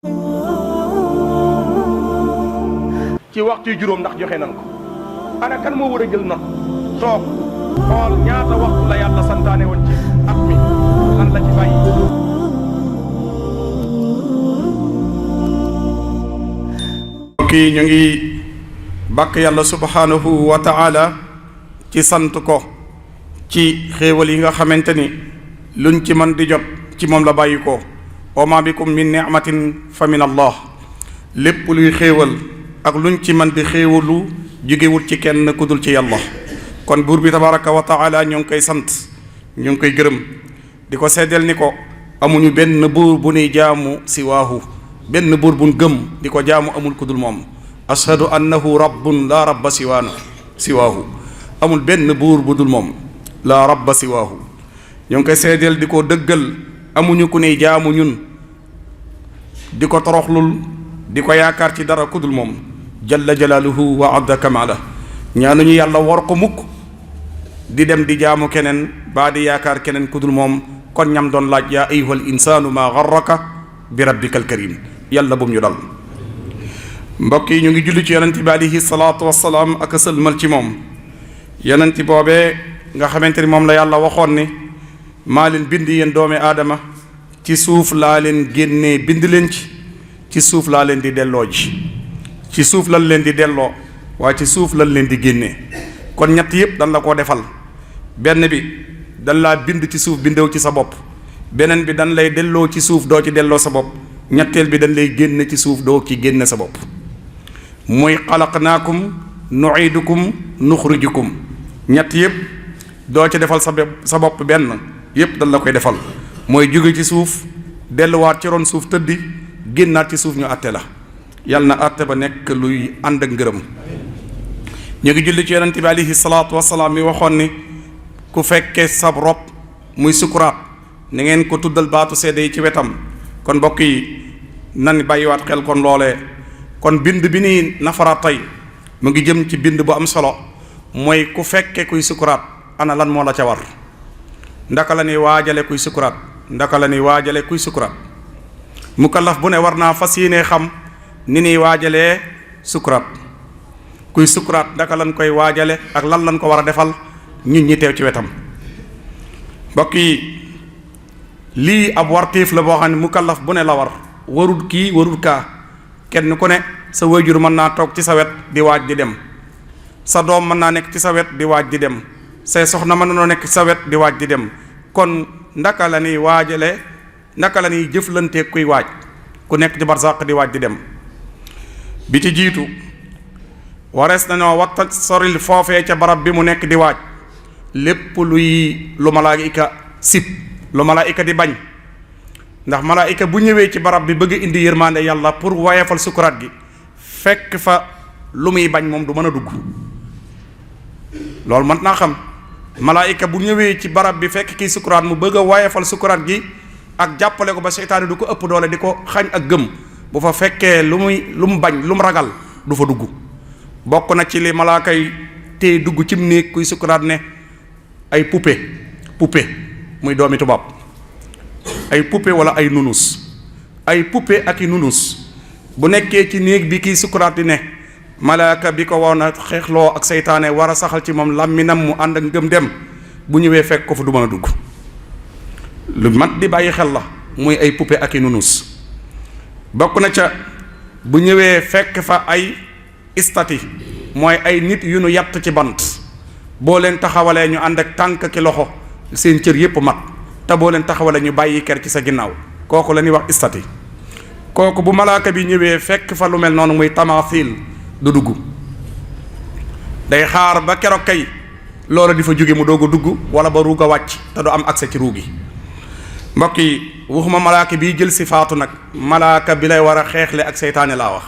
ci waxtu juróom ndax joxe nan ko ana kan moo war a jël not toog xool ñaata waxtu la yàlla santaane woon ci at mi lan la ci bàyyi. kii ñu ngi bàkk yàlla subhanahu wa ta'ala ci sant ko ci xéewal yi nga xamante ni luñ ci man di jot ci moom la bàyyi ko wa ma bikum min ni'matin fa min allah lépp luy xéewal ak luñ ci man di xéewalu jógewul ci kenn ku dul ci yàlla. kon buur bi tabaraka wa taala ñu ngi koy sant ñu ngi koy gërëm di ko seddeel ni ko amuñu benn buur bu nuy jaamu siwaahu benn buur buñ gëm di ko jaamu amul ku dul moom. ashhadu annahu rabbun la rabba siwaahu amul benn buur bu dul moom la rabba siwaahu ñu ngi koy seddeel di ko dëggal amuñu ku nuy jaamu ñun di ko toroxlul di ko yaakaar ci dara ku dul moom jalla jalaaluhu wa adda kamala ñaanuñu yàlla war ko mukk di dem di jaamu keneen baa di yaakaar keneen ku dul moom. kon ñam doon laaj yaa ayyuhal insaanu maa garraka bi rabbikal karim yàlla bum ñu dal. mbokk yi ñu ngi julli ci yonent bi alayhi salaatu wassalaam ak sëlmal ci moom yonent boobee nga xamante ni moom la yàlla waxoon ni maa leen bind yéen doomi aadama ci suuf laa leen génnee bind leen ci suuf laa leen di delloo ji ci suuf lan leen di delloo waaye ci suuf lan leen di génnee. kon ñett yëpp dan la koo defal benn bi dan laa bind ci suuf bindew ci sa bopp beneen bi dan lay delloo ci suuf doo ci delloo sa bopp ñetteel bi dañ lay génne ci suuf doo ci génne sa bopp muy xalaqnaakum nu'idukum nuxrijukum ñett yëpp doo ci defal sa bopp benn yëpp dañ la koy defal mooy jóge ci suuf delluwaat ci ron suuf tëddi génnaat ci suuf ñu àtte la yàlla na àtte ba nekk luy ànd ak ngërëm. ñu ngi julli ci yonent bi alayhi salaatu wasalaam mi waxoon ni ku fekkee sab rob muy sukuraat ni ngeen ko tuddal baatu seede yi ci wetam. kon mbokk yi nan bàyyiwaat xel kon loolee kon bind bi ni nafaraat tey mu ngi jëm ci bind bu am solo mooy ku fekke kuy sukuraat ana lan moo la ca war ndaka la ñuy waajale kuy sukuraat ndaka la ñuy waajale kuy sukuraat mukallaf bu ne war naa fas yéene xam ni ñuy waajalee sukuraat kuy sukuraat ndaka lan koy waajale ak lan lan ko war a defal ñun ñi teew ci wetam. mbokk yi lii ab wartiif la boo xam ne mukallaf bu ne la war warul kii warul kaa kenn ku ne sa waajur mën naa toog ci sa wet di waaj di dem sa doom mën naa nekk ci sa wet di waaj di dem say soxna mën na nekk ci sa wet di waaj di dem. kon ndaka la ñuy waajale ndaka la ñuy jëflanteeg kuy waaj ku nekk ci barsàq di waaj di dem. bi ci jiitu warees nañoo watta soril foofee ca barab bi mu nekk di waaj lépp lu malaayika sib lu malaayika di bañ ndax malaayika bu ñëwee ci barab bi bëgg indi yërmande yàlla pour wayefal sukuraat gi fekk fa lu muy bañ moom du mën a dugg loolu mën naa xam. malaayika bu ñëwee ci barab bi fekk kii sukuraat mu bëgg a wayefal sukuraat gi ak jàppale ko ba seytaane du ko ëpp doole di ko xañ ak gëm bu fa fekkee lu mu bañ lu mu ragal du fa dugg. bokk na ci li malaaka yi tey dugg cim néeg kuy sukuraat ne ay poupée muy doomi tubaab ay poupée wala ay nunus ay poupée ak i nunus bu nekkee ci néeg bi kii sukuraat di ne malaaka bi ko woon a xeexloo ak seytaane war a saxal ci moom làmminam mu ànd ak ngëm dem bu ñëwee fekk ko fa du mën a dugg. lu mat di bàyyi xel la muy ay poupée ak i nunus. bokk na ca bu ñëwee fekk fa ay istati mooy ay nit yu nu yatt ci bant boo leen taxawalee ñu ànd ak tànk ki loxo seen cër yépp mat te boo leen taxawalee ñu bàyyi ker ci sa ginnaaw kooku la ñuy wax istati. kooku bu malaaka bi ñëwee fekk fa lu mel noonu muy tamasil du dugg day xaar ba keroog kay loola di fa jóge mu doog a dugg wala ba ruug a wàcc te du am accès ci ruug yi. mbokk yi waxuma malaaka bi jël si faatu nag malaaka bi lay war a xeexle ak seytaane laa wax.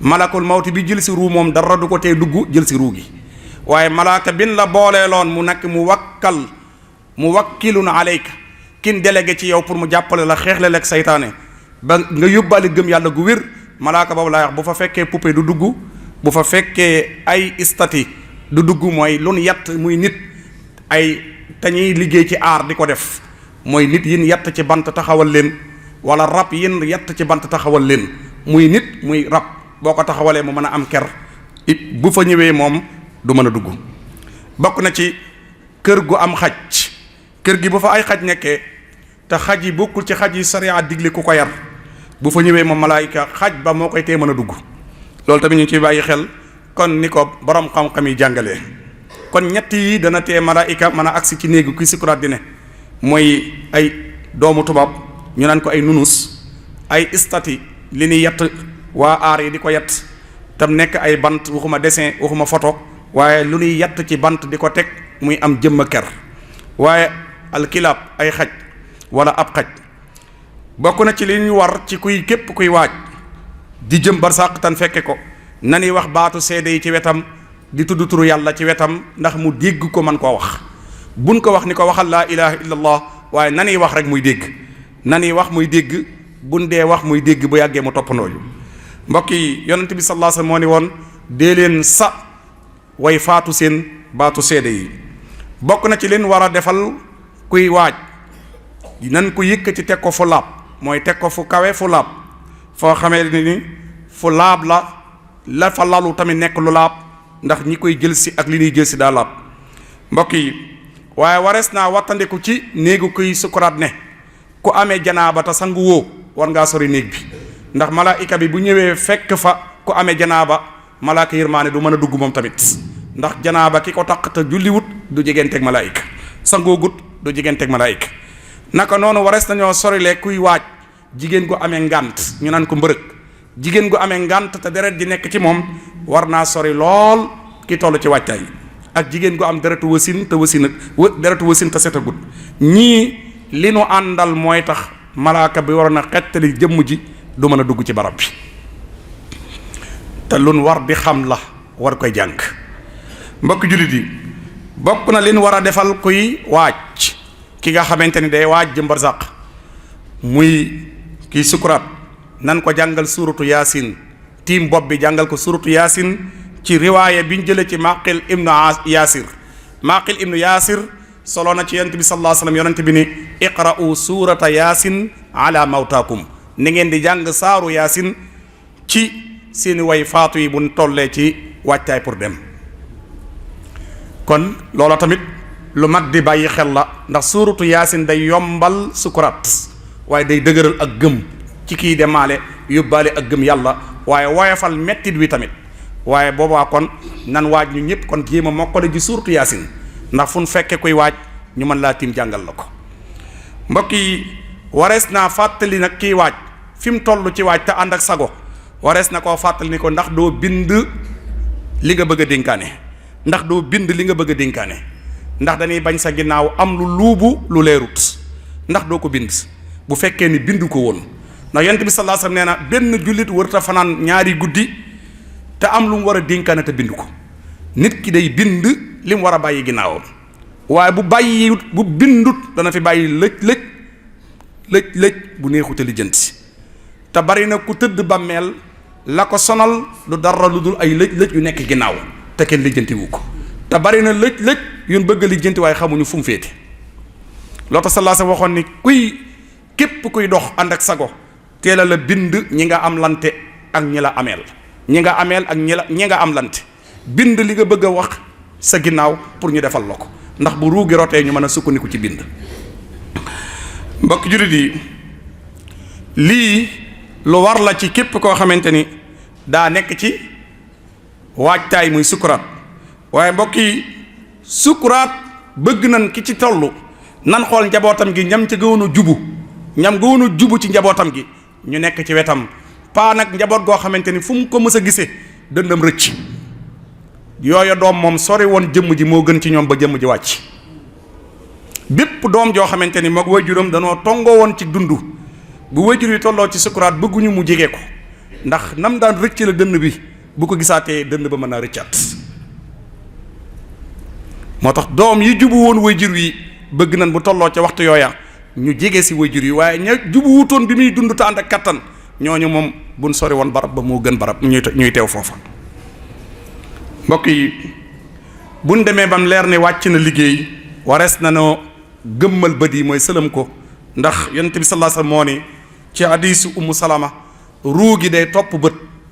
malakul mawti bi jël si ruu moom dara du ko tee dugg jël si ruu gi waaye malaaka bin la booleeloon mu nekk mu wakkilun alayka kin délégué ci yow pour mu jàppale la xeexle la ak seytaane ba nga yóbbaale gëm yàlla gu wér malaaka boobu laa wax bu fa fekkee poupée du dugg bu fa fekkee ay istati du dugg mooy lu nu yatt muy nit ay te ñuy liggéey ci aar di ko def mooy nit yin yatt ci bant taxawal leen wala rab yin yett ci bant taxawal leen muy nit muy rab boo ko taxawalee mu mën a am ker bu fa ñëwee moom du mën a dugg. bokk na ci kër gu am xaj, kër gi bu fa ay xaj nekkee te xaj yi bokkul ci xaj yi sariya digle ku ko yar, bu fa ñëwee moom malaayika xaj ba moo koy tee mën a dugg. loolu tamit ñu ciy bàyyi xel kon ni ko borom xam-xam yi jàngalee. kon ñett yi dana tee malaayika mën a agsi ci néegu ki sukuraat di ne, mooy ay doomu tubaab ñu naan ko ay nunus, ay istati li ni yett waa aar yi di ko yett tam nekk ay bant, waxuma dessin waxuma photo, waaye lu ñuy yett ci bant di ko teg muy am jëmma ker. waaye alkilaab ay xaj wala ab xaj bokk na ci li ñu war ci képp kuy waaj di jëm barsàq tan fekke ko na ñuy wax baatu seede yi ci wetam, di tudd turu yàlla ci wetam ndax mu dégg ko man koo wax. buñ ko wax ni ko waxal laa ilaha illallah, waaye na ñuy wax rek muy dégg, na ñuy wax muy dégg, buñ dee wax muy dégg, bu yàggee mu toppandooyu. mbokk yi yonent bi sallallahu alayhi wasallam moo ni woon dee leen sa way faatu seen baatu seede yi. bokk na ci leen war a defal kuy waaj nan ko yëkkati teg ko fu laab, mooy teg ko fu kawe fu laab, foo xamee ni fu laab la fa lalu tamit nekk lu laab, ndax ñi koy jël si ak li ñuy jël si daa laab. mbokk yi waaye warees naa wattandiku ci néegu kuy sukuraat ne ku amee janaaba te sangu woo war ngaa sori néeg bi, ndax malaayika bi bu ñëwee fekk fa ku amee janaaba, malaaka yërmaane du mën a dugg moom tamit, ndax janaaba ki ko taq te julliwut du jegeenteeg malaayika, sangoogut du jegeenteeg malaayika. naka noonu warees nañoo sorile kuy waaj jigéen gu amee ngànt, ñu naan ko mbërëg. jigéen gu amee ngànt te deret ji nekk ci moom war naa sori lool ki toll ci wàccaay, ak jigéen gu am deretu wasin te deretu wasin te setagut. ñii li nu àndal mooy tax malaaka bi waroon a xettali jëmm ji du mën a dugg ci barab bi, te lun war di xam la, war koy jàng. mbokk jullit yi bokk na leen war a defal kuy waaj, ki nga xamante ni day waaj jëm barzaq muy kiy sukuraat, nan ko jàngal suuratu yaasin, tiim bopp bi jàngal ko suuratu yaasin ci riwaaya biñ jële ci Maqil ibnu Yaasir. Maqil ibnu Yaasir solo na ci yonent bi sallallahu alayhi wasallam, yonent bi ni iqra'u suurata yaasin ala mawtaakum, ni ngeen di jàng saaru yaasin ci seeni way faatu yi buñ tollee ci wàccaay pour dem. kon loola tamit lu mat di bàyyi xel la, ndax suuratu yaasin day yombal sukuraat, waaye day dëgëral ak gëm ci kii demaale, yóbbaale ak gëm yàlla, waaye woyofal mettit wi tamit. waaye boobaa kon nan waaj ñu ñëpp kon jéem a mokkale ji suuratu yaasin, ndax fu nu fekkee kuy waaj ñu mën laa tiim jàngal la ko. mbokk yi warees naa fàttali nag kiy waaj fi mu toll ci waaj te ànd ak sago, warees na koo fàttali ni ko ndax doo bind li nga bëgg a dénkaane, ndax doo bind li nga bëgg a dénkaane, ndax dañuy bañ sa ginnaaw am lu luubu lu leerut, ndax doo ko bind bu fekkee ni bindu ko woon. ndax yonent bi sallallahu alayhi wasallam nee na benn jullit warut a fanaan ñaari guddi te am lu mu war a dénkaane te bind ko. nit ki day bind li mu war a bàyyi ginnaawam, waaye bu bindut dana fi bàyyi lëj bu neexute lijjanti. te bari na ku tëdd bàmmeel la ko sonal du dara lu dul ay lëj yu nekk ginnaaw te kenn lijjantiwu ko, te bari na lëj yun bëgg a lijjanti waaye xamuñu fu mu féete. loo tax sallallahu alayhi wasallam waxoon ni képp kuy dox ànd ak sago teela la bind ñi nga am lante ak ñi la ameel, ñi nga ameel ak ñi nga am lante, bind li nga bëgg a wax sa ginnaaw pour ñu defal la ko, ndax bu ruugi rotee ñu mën a sukkandiku ci bind. mbokk jullit yi lii lu war la ci képp koo xamante ni daa nekk ci waajtaay muy sukuraat. waaye mbokk yi sukuraat bëgg nañ ki ci tollu nan xool njabootam gi ñam ca gëwoon a jubu ci njabootam gi ñu nekk ci wetam, paa nag njaboot goo xamante ni fu mu ko mës a gisee dëndam rëcc. yooya doom moom sori woon jëmm ji moo gën ci ñoom ba jëmm ji wàcc. bépp doom joo xamante ni moog wajuram danoo tongoo woon ci dund, bu wajur yi tolloo ci sukuraat bëgguñu mu jege ko, ndax nam daan rëcc la dënn bi bu ko gisaatee dënn ba mën naa rëccaat. moo tax doom yi jubu woon wajur yi bëgg nañ bu tolloo ca waxtu yooya ñu jege si wajur yi, waaye ña jubu wutoon bi muy dund te ànd ak kattan ñooñu moom buñ sori woon barab ba moo gën barab ñuy teew foofa. mbokk yi buñ demee bam leer ne wàcc na liggéey, warees na noo gëmmal bët yi mooy sëlam ko, ndax yonent bi sallallahu alayhi wasallam moo ni ci hadiisu Ummu Salama ruu gi day topp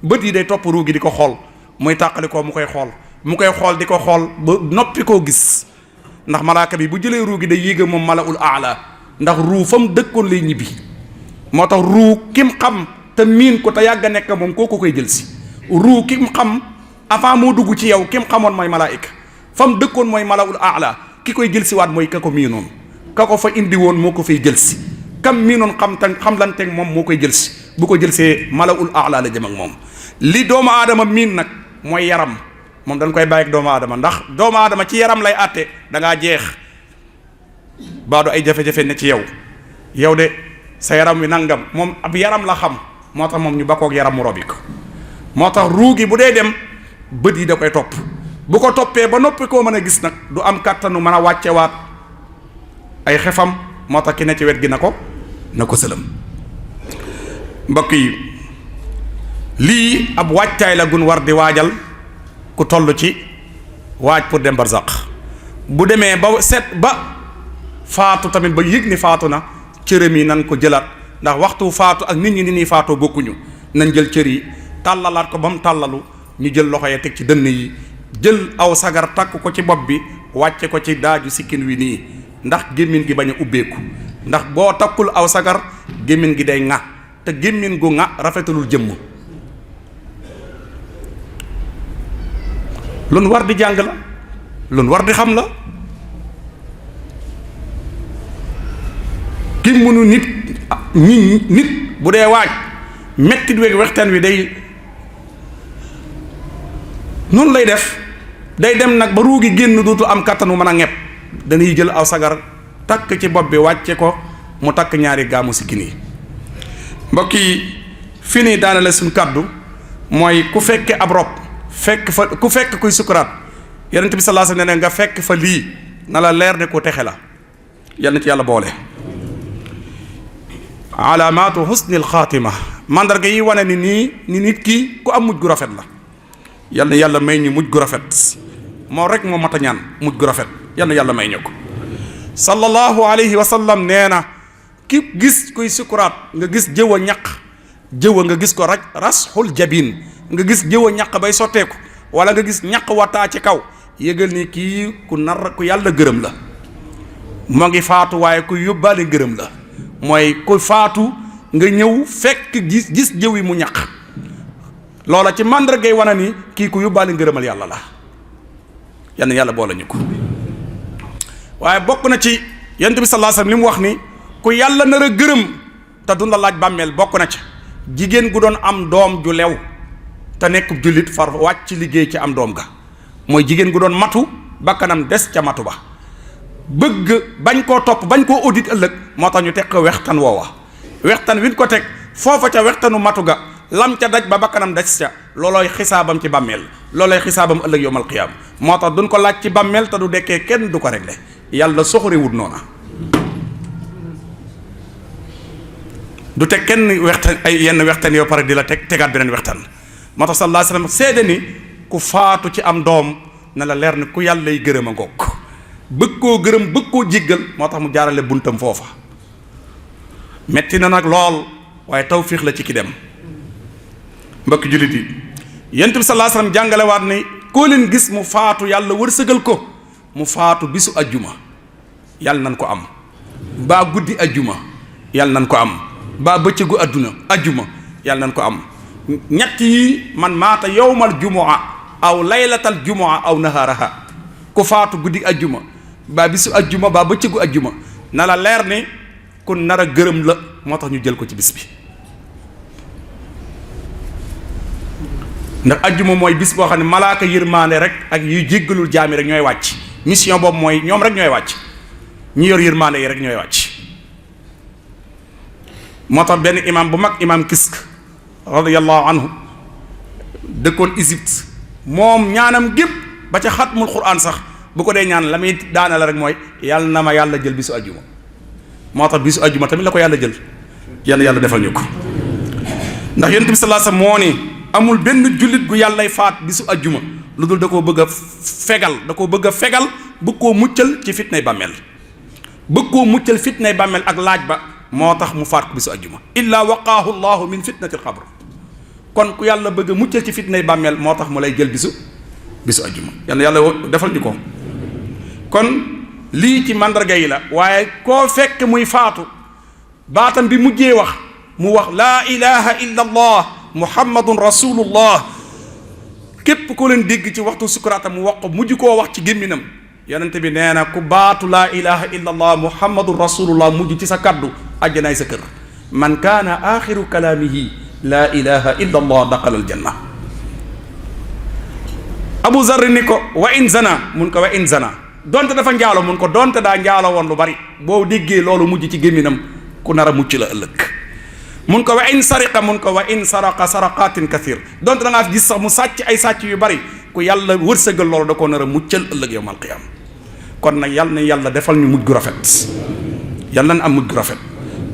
bët yi day topp ruu gi di ko xool muy tàqali ko mu koy xool di ko xool ba noppi koo gis ndax malaaka bi bu jëlee ruu gi day yéega moom malaul aala ndax ruu fa mu dëkkoon lay ñibbi moo tax ruu kim xam te miin ko te yàgg a nekk moom kooku koy jël si ruu kim xam avant moo dugg ci yow kim xamoon mooy malaayika fa mu dëkkoon mooy malaul aala ki koy jël si waat mooy ka ko miinoon ka ko fa indi woon moo ko fay jël si kam miinoon xam lanteeg moom moo koy jël si bu ko jël see malaul aala la jëm ak moom li doomu aadama miin nag mooy yaram moom dañ koy bàyyi ak doomu aadama ndax doomu aadama ci yaram lay àtte da ngaa jeex baadu ay jafe-jafe ne ci yow de sa yaram wi nangam moom ab yaram la xam moo tax moom ñu bakkoog yaram mu robi ko moo tax ruu gi bu dee dem bët yi da koy topp bu ko toppee ba noppi koo mën a gis nag du am kàttanu mën a wàccewaat ay xefam moo tax ki ne ci wet gi na ko sëlëm mbokk yi lii ab wàccaay la gun war di waajal ku toll ci waaj pour dem barzaq bu demee ba set ba faatu tamit ba yëg ni faatu na cërëm yi nan ko jëlaat ndax waxtu faatu ak nit ñi ni ñuy faatoo bokkuñu nañ jël cër yi tàllalaat ko ba mu tàllalu ñu jël loxo ya teg ci dënn yi jël aw sagar takk ko ci bopp bi wàcce ko ci daaju sikkin wi nii ndax gémmiñ gi bañ a ubbeeku ndax boo takkul aw sagar gémmiñ gi day ŋa te gémmiñ gu ŋa rafetalul jëmm loolu war di jàng la loolu war di xam la ki mënu nit bu dee waaj mettit weeg wextaan wi day noonu lay def day dem nag ba ruugi génn dootu am kattanu mën a ñepp dañuy jël aw sagar takk ci bopp bi wàcce ko mu takk ñaari gaamu sikkin yi mbokk yi fi nii daanale suñ kàddu mooy ku fekke ab rob fekk fa ku fekk kuy sukuraat yonent bi sallallahu alayhi wasallam ne nga fekk fa lii na la leer ne ko texe la yal na ci yàlla boole alaamaatu husnil xaatima mandarga yi wane ni nit ki ku am mujj gu rafet la yal na yàlla may ñu mujj gu rafet moo rek moo mat a ñaan mujj gu rafet yal na yàlla may ñu ko sallallahu alayhi wa sallam nee na ki gis kuy sukuraat nga gis jëw a ñaq nga gis ko rasxul jabin nga gis jëw a ñaq bay sotteeku wala nga gis ñaq wataa ci kaw yëgal ni kii ku yàlla gërëm la moo ngi faatu waaye ku yóbbaale gërëm la mooy ku faatu nga ñëw fekk gis jëw yi mu ñaq loola ci màndargay wana ni kii ku yóbbaale ngërëmal yàlla la yal na yàlla boole ñu ko waaye bokk na ci yonent bi sallallahu alayhi wasallam li mu wax ni ku yàlla nar a gërëm te du la laaj bàmmeel bokk na ca jigéen gu doon am doom ju lew te nekk jullit far wàcc ci liggéey ci am doom ga mooy jigéen gu doon matu bakkanam des ca matu ba bëgg bañ koo topp bañ koo audit ëllëg moo tax ñu teg ko wextan woowa wextan win ko teg foofa ca wextanu matu ga lam ca daj ba bakkanam des ca loolooy xisaabam ci bàmmeel loolooy xisaabam ëllëg yowmal qiyaam moo tax duñ ko laaj ci bàmmeel te du dekkee kenn du ko réglé yàlla soxorewut noona du teg kenn wextan ay yenn wextan yoo pare di la tegaat beneen wextan moo tax sallallahu alayhi wasallam seede ni ku faatu ci am doom na la leer ni ku yàlla lay gërëm a ngoog bëgg koo gërëm bëgg koo jéggal moo tax mu jaarale buntam foofa metti na nag lool waaye tawfiix la ci ki dem mbokki jullit yi yonent bi sallallahu alayhi wasallam jàngalewaat ni koo leen gis mu faatu yàlla wërsëgal ko mu faatu bisu ajjuma yàlla nan ko am baa guddi ajjuma yàlla nan ko am baa bëccëgu ajjuma yàlla nan ko am ñett yi man maata yowmal jumu'a aw laylatal jumu'a aw nahaaraha ku faatu guddi ajjuma baa bisu ajjuma baa bëccëgu ajjuma na la leer ni ku nar a gërëm la moo tax ñu jël ko ci bis bi ndax ajjuma mooy bis boo xam ne malaaka yërmaande rek ak yuy jéggalul jaami rek ñooy wàcc mission boobu mooy ñoom rek ñooy wàcc ñi yor yërmaande yi rek ñooy wàcc moo tax benn imam bu mag imam Kisk radiyallahu anhu dëkkoon Égypte moom ñaanam gépp ba ca xatmul Qur'an sax bu ko dee ñaan la muy daana la rek mooy yàlla na ma yàlla jël bisu ajjuma moo tax bisu ajjuma tamit la ko yàlla jël yàlla defal ñu ko ndax yonent bi sallallahu alayhi wasallam moo ni amul benn jullit gu yàllay faat bisu ajjuma lu dul da koo bëgg a fegal bëgg koo muccal ci fitnay bàmmeel bëgg koo muccal fitnay bàmmeel ak laaj ba moo tax mu faat ko bisu ajjuma illaa waqaahu llahu min fitnatil qabr kon ku yàlla bëgg a muccal ci fitnay bàmmeel moo tax mu lay jël bisu ajjuma yàlla defal ñu ko. kon lii ci mandarga yi la waaye koo fekk muy faatu baatam bi mujjee wax mu wax laa ilaha illa allah muhammadun rasulullah képp ko leen dégg ci waxtu sukuraata mu wax ko mujj koo wax ci gémminam yonente bi nee na ku baatu laa ilaha illa allah muhammadun rasulullah mujj ci sa kaddu àjjanaay sa kër man kaana axiru kalaamihi laa ilaha illa allah daqala aljanna. abu zarri ni ko wa in zana mun ko wa in zana donte dafa njaalo mun ko donte daa njaalo woon lu bari boo déggee loolu mujj ci gémminam ku nar a mucc la ëllëg. mun ko wa in sariqa mun ko wa in saraqa saraqatin kathir donte da ngaa gis sax mu sàcc ay sàcc yu bari ku yàlla wërsëgal loolu da koo nar a muccal ëllëg yawmal qiyaam. kon nag yàlla na yàlla defal ñu mujj gu rafet yàlla na am mujj gu rafet.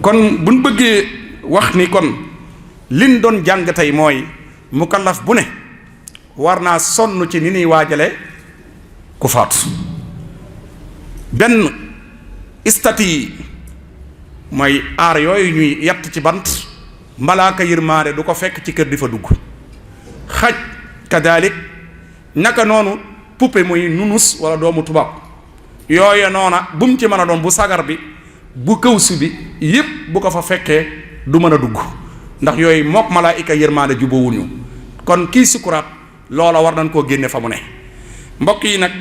kon buñ bëggee wax ni kon liñ doon jàng tey mooy mukallaf bu ne war naa sonn ci ni ñuy waajale ku faatu. benn istati yi mooy aar yooyu ñuy yatt ci bant malaaka yërmaande du ko fekk ci kër di fa dugg. xaj kadalik naka noonu poupée muy nunus wala doomu tubaab yooyu noona bu mu ci mën a doon bu sagar bi bu këwsu bi yépp bu ko fa fekkee du mën a dugg ndax yooyu mook malaayika yërmaande jubóowuñu. kon kii sukuraat loola war nañ koo génne fa mu ne. mbokk yi nag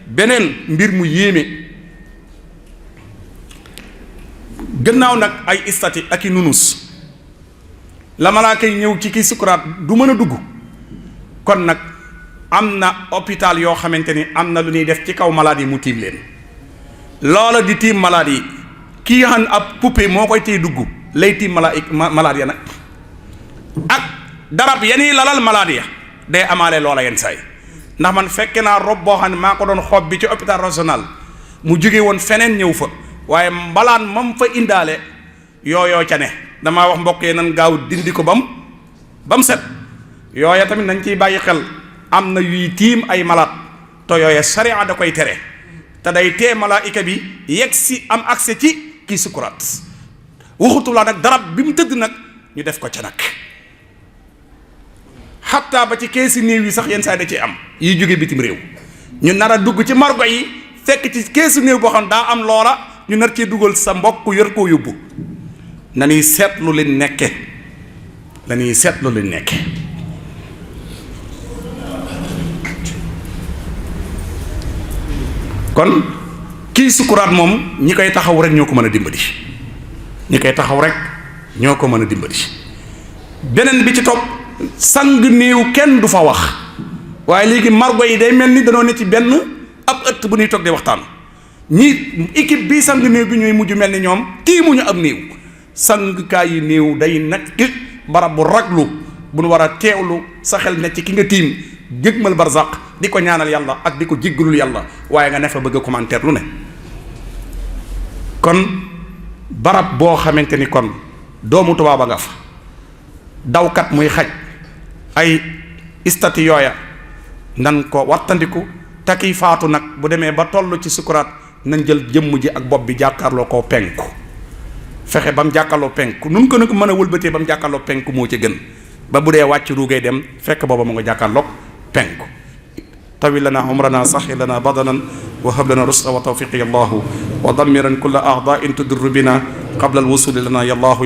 beneen mbir mu yéeme gannaaw nag ay istati ak i nunus la malaaka yi ñëw ci kii sukuraat du mën a dugg. kon nag am na hôpital yoo xamante ni am na lu ñuy def ci kaw malade yi mu tiim leen loola di tiim malade yi kii xam ab poupée moo koy tey dugg lay tiim malade ya nag ak darab yeni lalal malade ya day amaale loola yenn saay ndax man fekke naa rob boo xam ne maa ko doon xob bi ci hôpital régional mu jóge woon feneen ñëw fa waaye mbalaan mam fa indaale yooyoo ca ne damaa wax mbokk yi nan gaaw dindi ko bam set yooya tamit nañ ciy bàyyi xel am na yuy tiim ay malaat te yooya sariya da koy tere te day tee malaayika bi yegg si am accès ci kii sukuraat waxutulaa nag darab bi mu tëdd nag ñu def ko ca nag xatta ba ci keesi néew yi sax yenn saa da ci am yi jóge bitim réew ñu nar a dugg ci margo yi fekk ci keesu néew boo xam daa am loola ñu nar cee dugal sa mbokk yor koo yóbbu na ñuy seetlu leen nekke la ñuy seetlu leen nekke kon kii sukuraat moom ñi koy taxaw rek ñoo ko mën a dimbali ñi koy taxaw rek ñoo ko mën a dimbali. beneen bi ci topp sang néew kenn du fa wax waaye léegi margo yi day mel ni danoo ne ci benn ab ëtt bu ñuy toog di waxtaan ñii équipe bii sang néew bi ñooy mujj mel ni ñoom tiimuñu ab néew. sangkaay yi néew day nekk barab bu raglu bu nu war a teewlu sa xel ne ci ki nga tiim jégmal barzaq di ko ñaanal yàlla ak di ko jéggalul yàlla waaye nga ne fa bëgg a commentaire lu ne. kon barab boo xamante ni kon doomu tubaaba nga fa dawkat muy xaj ay istati yooya nan ko wattandiku te kiy faatu nag bu demee ba toll ci sukuraat nañ jël jëmm ji ak bopp bi jàkkaarloo koo penku fexe ba mu jàkkaarloo penku nun ko nag mën a wëlbatee ba mu jàkkaarloo penku moo ca gën ba bu dee wàcc ruugay dem fekk booba mu nga jàkkaarloog penku. tawil lana umrana saxi lana badanan wa hab lana rusda wa tawfiqi yallahu wa dammiran kulla a'da'in tudurru bina qabla alwusuli lana yallahu